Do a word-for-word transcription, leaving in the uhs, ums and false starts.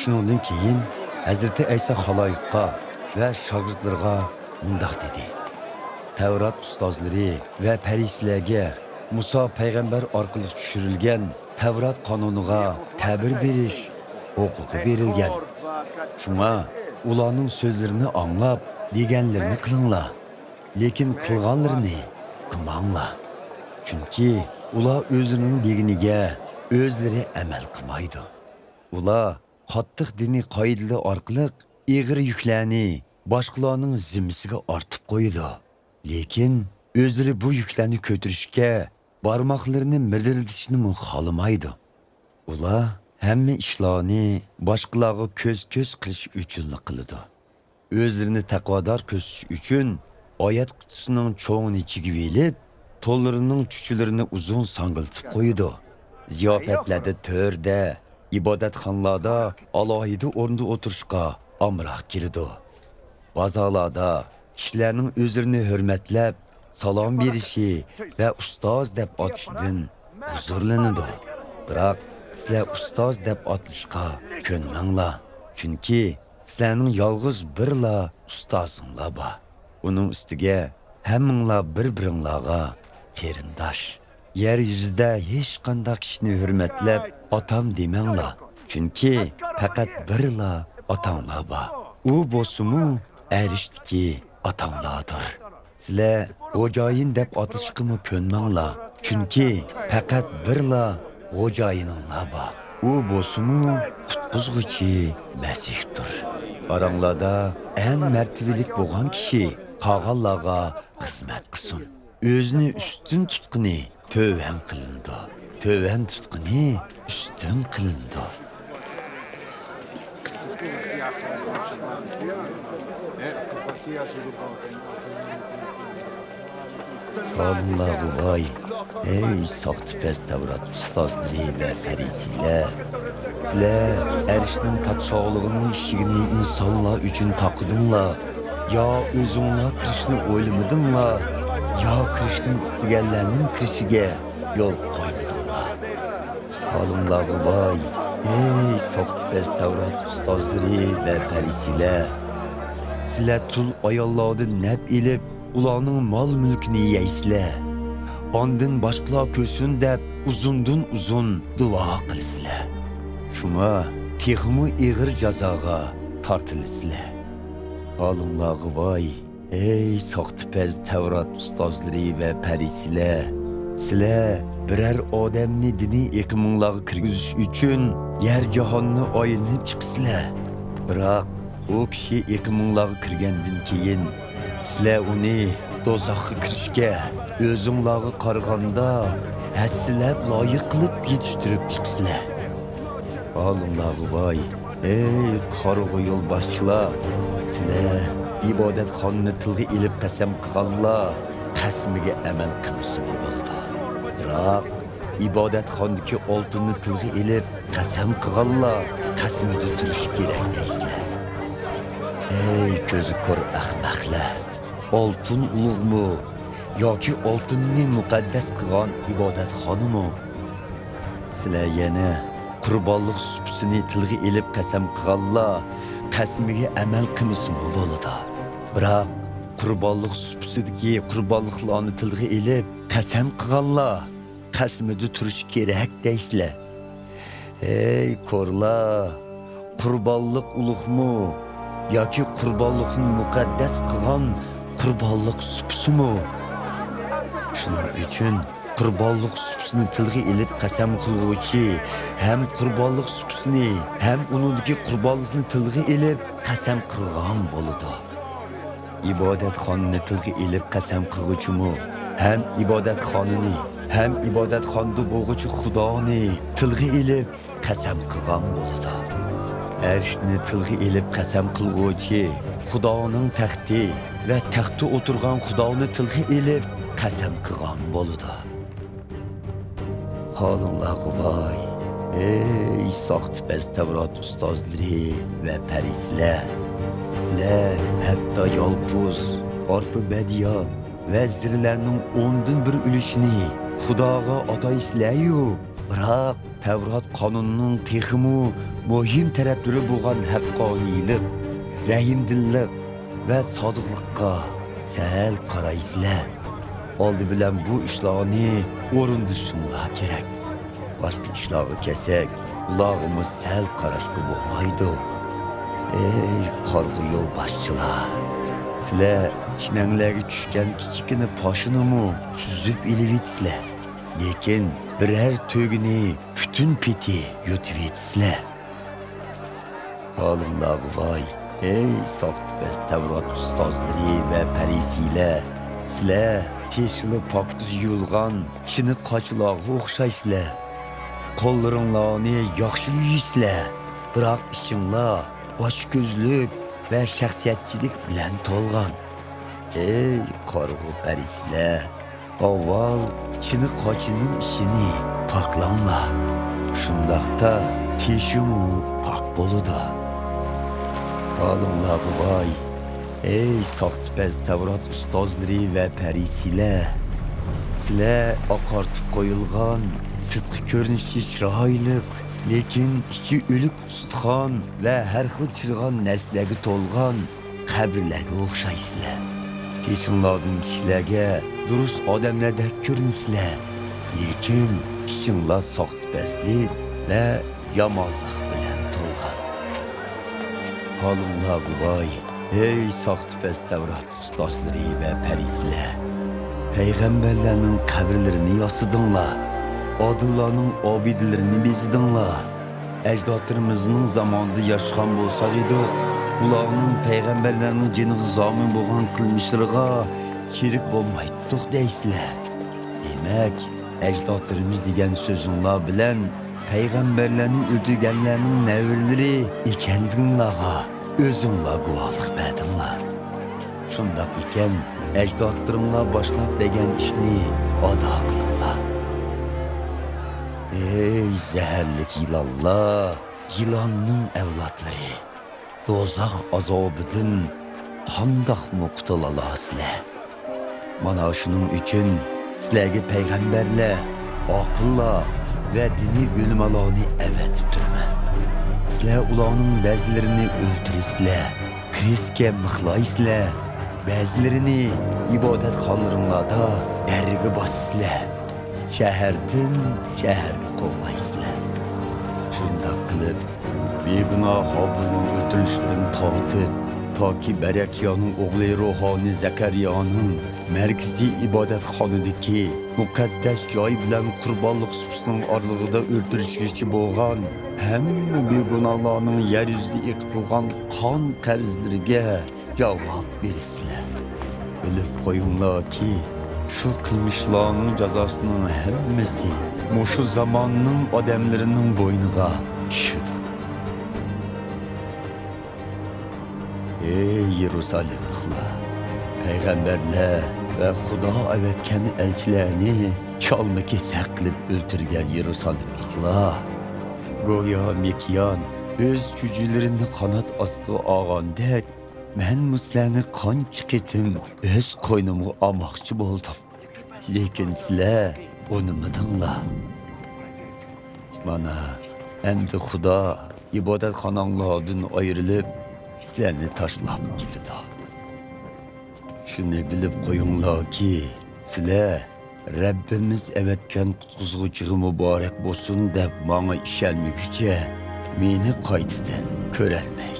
شۇنىڭدىن كېيىن ھەزرىتى ئەيسا خالايىققا ۋە شاگىرتلىرىغا مۇنداق دېدى: تەۋرات ئۇستازلىرى ۋە پەرىسىيلەرگە مۇسا پەيغەمبەر ئارقىلىق چۈشۈرۈلگەن تەۋرات قانۇنىغا تەبىر بېرىش ھوقۇقى بېرىلگەن. شۇڭا ئۇلارنىڭ سۆزلىرىنى ئاڭلاپ، دېگەنلىرىنى قىلىڭلار، لېكىن قىلغانلىرىنى قىلماڭلار. چۈنكى ئۇلار ئۆزىنىڭ دېگىنىگە ئۆزلىرى ئەمەل قىلمايدۇ. ئۇلار قاتتىق دىنىي قائىدىلەر ئارقىلىق ئېغىر يۈكلەرنى باشقىلارنىڭ زىممىسىگە ئارتىپ قويىدۇ. لېكىن ئۆزلىرى بۇ يۈكلەرنى كۆتۈرۈشكە بارماقلىرىنى مىدىرلىتىشنىمۇ خالىمايدۇ. ئۇلار ھەممە ئىشلارنى باشقىلارغا كۆز-كۆز قىلىش ئۈچۈنلا قىلىدۇ. ئۆزلىرىنى تەقۋادار كۆرسىتىش ئۈچۈن ئايەت قۇتىسىنىڭ چوڭىنى چىگىۋېلىپ، تونلىرىنىڭ چۈچىلىرىنى ئۇزۇن ساڭگىلىتىپ قويىدۇ. زىياپەتلەردە تۆردە، ئىبادەتخانىلاردا ئالاھىدە ئورۇندا ئولتۇرۇشقا ئامراق كېلىدۇ. بازارلاردا كىشىلەرنىڭ ئۆزلىرىنى ھۆرمەتلەپ، سالام بېرىشى ۋە ئۇستاز دەپ ئاتىشىدىن ھۇزۇرلىنىدۇ. بىراق، سىلەر ئۇستاز دەپ ئاتىلىشقا كۆنمەڭلار، چۈنكى سىلەرنىڭ يالغۇز بىرلا ئۇستازىڭلار بار. ئۇنىڭ ئۈستىگە ھەممىڭلار بىر-بىرىڭلارغا قېرىنداش. يەر يۈزىدە ھېچقانداق كىشىنى ھۆرمەتلەپ ئاتام دېمەڭلار، چۈنكى پەقەت بىرلا ئاتاڭلار بار. ئۇ بولسىمۇ ئەرشتىكى ئاتاڭلاردۇر. سىلەر خوجايىن دەپ ئاتىلىشقىمۇ كۆنمەڭلار، چۈنكى پەقەت بىرلا خوجايىنىڭلار بار. ئۇ بولسىمۇ قۇتقۇزغۇچى مەسىھتۇر. ئاراڭلاردا ئەڭ مەرتىۋىلىك بولغان كىشى قالغانلارغا خىزمەت قىلسۇن. ئۆزىنى ئۈستۈن تۇتقىنى تۆۋەن قىلىنىدۇ، تۆۋەن تۇتقىنى ئۈستۈن قىلىنىدۇ. ھالىڭلارغا ۋاي، ئەي ساختىپەز تەۋرات ئۇستازلىرى ۋە پەرىسىيلەر! سىلەر ئەرشنىڭ پادىشاھلىقىنىڭ ئىشىكىنى ئىنسانلار ئۈچۈن تاقىدىڭلار. يا ئۆزۈڭلار كىرىشنى ئويلىمىدىڭلار، يا كىرىشنى ئىستىگەنلەرنىڭ كىرىشىگە يول قويمىدىڭلار. ھالىڭلارغا ۋاي، ئەي ساختىپەز تەۋرات ئۇستازلىرى ۋە پەرىسىيلەر! سىلەر تۇل ئاياللاردىن نەپ ئېلىپ، ئۇلارنىڭ مال-مۈلكىنى يەيسىلەر. ئاندىن باشقىلار كۆرسۇن دەپ ئۇزۇندىن ئۇزۇن دۇئا قىلىسىلەر. شۇڭا تېخىمۇ ئېغىر جازاغا تارتىلىسىلەر. ھالىڭلارغا ۋاي، ئەي ساختىپەز تەۋرات ئۇستازلىرى ۋە پەرىسىيلەر! سىلەر بىرەر ئادەمنى دىنىي ئېقىمىڭلارغا كىرگۈزۈش ئۈچۈن يەر جاھاننى ئايلىنىپ چىقىسىلەر. بىراق ئۇ كىشى ئېقىمىڭلارغا كىرگەندىن كېيىن، سىلەر ئۇنى دوزاخقا كىرىشكە ئۆزۈڭلارغا قارىغاندا ھەسسىلەپ لايىق قىلىپ يېتىشتۈرۈپ چىقىسىلەر. ھالىڭلارغا ۋاي، ئەي قارىغۇ يولباشچىلار! سىلەر ئىبادەتخانىنى تىلغا ئېلىپ قەسەم قىلغانلار قەسىمىگە ئەمەل قىلمىسىمۇ بولىدۇ. بىراق ئىبادەتخانىدىكى ئالتۇننى تىلغا ئېلىپ قەسەم قىلغانلار قەسىمىدە تۇرۇشى كېرەك دەيسىلەر. ئەي كۆزى كور ئەخمەقلەر! ئالتۇن ئۇلۇغمۇ ياكى ئالتۇننى مۇقەددەس قىلغان ئىبادەتخانىمۇ؟ سىلەر يەنە قۇربانلىق سۇپىسىنى تىلغا ئېلىپ قەسەم قىلغانلار قەسىمىگە ئەمەل قىلمىسىمۇ بولىدۇ. بىراق قۇربانلىق سۇپىسىدىكى قۇربانلىقلارنى تىلغا ئېلىپ قەسەم قىلغانلار قەسىمىدە تۇرۇشى كېرەك دەيسىلەر. ھەي كورلار! قۇربانلىق ئۇلۇغمۇ ياكى قۇربانلىقنى مۇقەددەس قىلغان قۇربانلىق سۇپىسىمۇ؟ شۇنىڭ ئۈچۈن قۇربانلىق سۇپىسىنى تىلغا ئېلىپ قەسەم قىلغۇچى ھەم قۇربانلىق سۇپىسىنى ھەم ئۇنىڭدىكى قۇربانلىقنى تىلغا ئېلىپ قەسەم قىلغان بولىدۇ. ئىبادەتخانىنى تىلغا ئېلىپ قەسەم قىلغۇچىمۇ ھەم ئىبادەتخانىنى ھەم ئىبادەتخانىدا بولغۇچى خۇدانى تىلغا ئېلىپ قەسەم قىلغان بولىدۇ. ئەرشنى تىلغا ئېلىپ قەسەم قىلغۇچى خۇدانىڭ تەختى ۋە تەختتە ئولتۇرغان خۇدانى تىلغا ئېلىپ قەسەم قىلغان بولىدۇ. ھالىڭلارغا ۋاي، ئەي ساختىپەز تەۋرات ئۇستازلىرى ۋە پەرىسىيلەر! سىلەر ھەتتا يالپۇز، ئارپا بەدىيان ۋە زىرلەرنىڭ ئوندىن بىر ئۈلۈشىنى خۇداغا ئاتايسىلەريۇ، بىراق تەۋرات قانۇنىنىڭ تېخىمۇ مۇھىم تەرەپلىرى بولغان ھەققانىيلىق، رەھىمدىللىق ۋە سادىقلىققا سەل قارايسىلەر. ئالدى بىلەن بۇ ئىشلارنى ئورۇندىشىڭلار كېرەك. باشقا ئىشلارغا كەلسەك، بۇلارغىمۇ سەل قاراشقا بولمايدۇ. ئەي قارىغۇ يولباشچىلار! سىلەر چىنەڭلەرگە چۈشكەن كىچىككىنە پاشىنىمۇ سۈزۈپ ئېلىۋېتىسىلەر. لېكىن بىرەر تۆگىنى پۈتۈن پېتى يۇتۇۋېتىسىلەر. ھالىڭلارغا ۋاي، ئەي ساختىپەز تەۋرات ئۇستازلىرى ۋە پەرىسىيلەر! سىلەر تېشىلا پاكىز يۇيۇلغان چىنە قاچىلارغا ئوخشايسىلەر. قوللىرىڭلارنى ياخشى يۇيىسىلەر، بىراق ئىچىڭلار ئاچكۆزلۈك ۋە شەخسىيەتچىلىك بىلەن تولغان. ئەي قارىغۇ پەرىسىلەر! ئاۋۋال چىنە قاچىنىڭ ئىچىنى پاكلاڭلار. شۇنداقتا تېشىمۇ پاك بولىدۇ. ھالىڭلارغا ۋاي، ئەي ساختىپەز تەۋرات ئۇستازلىرى ۋە پەرىسىيلەر! سىلەر ئاقارتىپ قويۇلغان، سىرتقى كۆرۈنۈشى چىرايلىق، لېكىن ئىچى ئۆلۈك ئۇستىخان ۋە ھەر خىل چىرىغان نەرسىلەرگە تولغان قەبرىلەرگە ئوخشايسىلەر. تېشىڭلاردىن كىشىلەرگە دۇرۇس ئادەملەردەك كۆرۈنىسىلەر، لېكىن ئىچىڭلار ساختىپەزلىك ۋە يامانلىق بىلەن تولغان. ھالىڭلارغا ۋاي، ئەي ساختىپەز تەۋرات ئۇستازلىرى ۋە پەرىسىلەر! پەيغەمبەرلەرنىڭ قەبرىلىرىنى ياسىدىڭلار، ئادىللارنىڭ ئابىدىلىرىنى بېزىدىڭلار. ئەجدادلىرىمىزنىڭ زامانىدا ياشىغان بولساق ئىدۇق، ئۇلارنىڭ پەيغەمبەرلەرنىڭ جېنىغا زامىن بولغان قىلمىشلىرىغا شېرىك بولمايتتۇق دەيسىلەر. دېمەك، ئەجدادلىرىمىز دېگەن سۆزۈڭلار بىلەن پەيغەمبەرلەرنى ئۆلتۈرگەنلەرنىڭ نەۋرىلىرى ئىكەنلىكىڭلارغا ئۆزۈڭلار گۇۋاھلىق بەردىڭلار. شۇنداق ئىكەن، ئەجدادلىرىڭلار باشلاپ بەرگەن ئىشنى ئادا قىلىڭلار. ئەي زەھەرلىك يىلانلار، يىلاننىڭ ئەۋلادلىرى! دوزاخ ئازابىدىن قانداقمۇ قۇتۇلالارسىلەر؟ مانا شۇنىڭ ئۈچۈن سىلەرگە پەيغەمبەرلەر، ئاقىللار ۋە دىنىي ئۆلىمالارنى ئەۋەتىپ تۇرىمەن. سىلەر ئۇلارنىڭ بەزىلىرىنى ئۆلتۈرىسىلەر، كرېستكە مىخلايسىلەر، بەزىلىرىنى ئىبادەتخانىلىرىڭلاردا دەررىگە باسىسىلەر، شەھەردىن شەھەرگە قوغلايسىلەر. شۇنداق قىلىپ، بىگۇناھ ھابىلنىڭ ئۆلتۈرۈلۈشىدىن تارتىپ، تاكى بەرەكيانىڭ ئوغلى روھانىي زەكەرىيانىڭ مەركىزىي ئىبادەتخانىدىكى مۇقەددەس جاي بىلەن قۇربانلىق سۇپىسىنىڭ ئارىلىقىدا ئۆلتۈرۈشىگىچە بولغان ھەممە بىگۇناھلارنىڭ يەر يۈزىدە ئېقىتىلغان قان قەرزلىرىگە جاۋاب بېرىسىلەر. بىلىپ قويۇڭلاركى، شۇ قىلمىشلارنىڭ جازاسىنىڭ ھەممىسى مۇشۇ زاماننىڭ ئادەملىرىنىڭ بوينىغا چۈشىدۇ. ئەي يېرۇسالېملىقلار! پەيغەمبەرلەر ۋە خۇدا ئەۋەتكەن ئەلچىلەرنى چالما-كېسەك قىلىپ ئۆلتۈرگەن يېرۇسالېملىقلار! گويا مىكيان ئۆز چۈجىلىرىنى قانات ئاستىغا ئالغاندەك، مەنمۇ سىلەرنى قانچە قېتىم ئۆز قوينۇمغا ئالماقچى بولدۇم، لېكىن سىلەر ئۇنىمىدىڭلار. مانا، ئەمدى خۇدا ئىبادەتخاناڭلاردىن ئايرىلىپ، سىلەرنى تاشلاپ كېتىدۇ. شۇنى بىلىپ قويۇڭلاركى، سىلەر رەببىمىز ئەۋەتكەن قۇتقۇزغۇچىغا مۇبارەك بولسۇن دەپ ماڭا ئىشەنمىگۈچە، مېنى قايتىدىن كۆرەلمەيسىلەر.